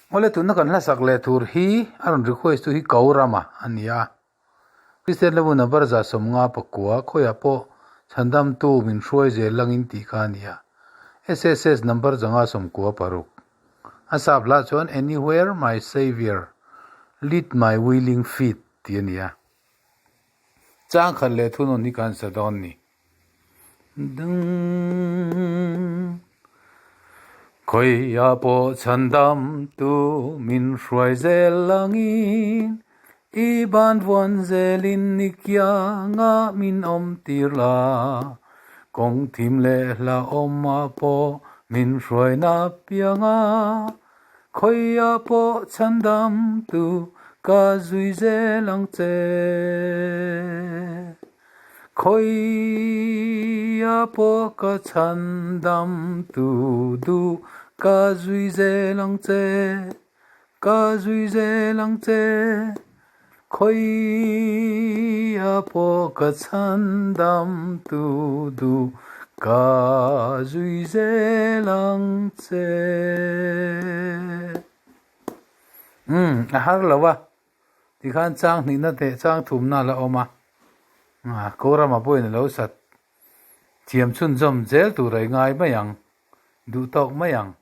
Awle tuna kan hlasak leh tur hi a rawn request tu hi Ko Rama a ni a. Kristian level number 59 khawiah pawh chhandamtu min hruai zel langin tih kha a ni a. SSS number 596. A sap hlah chuan Anywhere my Saviour lead my willing feet tih a ni a. Chang khat leh thunawn hi kan sa dawn ni. Khawiah pawh chhandam tu min hruai zel angin i ban vuan zelin ni kianga min awm tir la. Kawng thim leh hlauhawmah pawh min hruai na piang a, khawiah pawh chhandam tu ka zui zel ang che. Khawiah pawh ka chhandam tu duh ka zui zel ang che, ka zui zel ang che. Khawiah pawh ka chhandam tu duh ka zui zel ang che. Umm, a har lo a. Tikhan chang hnihna teh chang thumna a la awm a, Korama pawhin a lo sat thiam chhunzawm zel tur a i ngai mai ang, duh tawk mai ang.